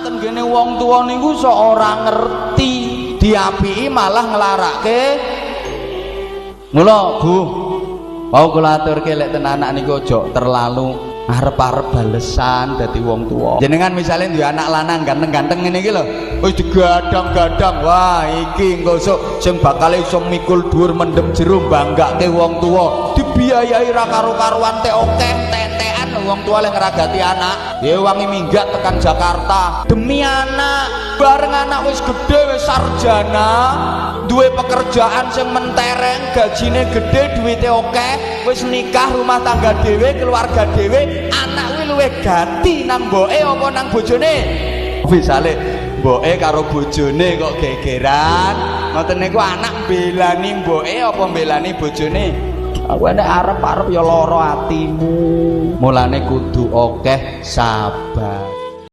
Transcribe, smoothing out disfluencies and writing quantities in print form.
Anak ten gene wong tuwa niku sok ora ngerti, diapiki malah nglarake. Mula Bu, mau kula aturke, lek ten anak niku aja terlalu arep-arep balesan dadi wong tuwa. Jenengan misalnya duwe anak lanang ganteng-ganteng ngene iki lho, wis digadang-gadang, wah iki engko sok sing bakal iso mikul dhuwur mendem jero banggake wong tuwa, dibiayai ra karo-karuan, teh akeh tentekan wong tua lek ngragati anak, ya wangi minggat tekan Jakarta demi anak. Bareng anak wis gede, wis sarjana, duwe pekerjaan sing mentereng, gajine gede, duwite akeh, wis nikah, rumah tangga dhewe, keluarga dhewe, anak kuwi luwih gati nang mboke apa nang bojone? Misale mboke karo bojone kok gegeran ngoten niku, anak mbelani mboke apa mbelani bojone? Aku nek arep-arep ya lara atimu. Mulane kudu akeh sabar.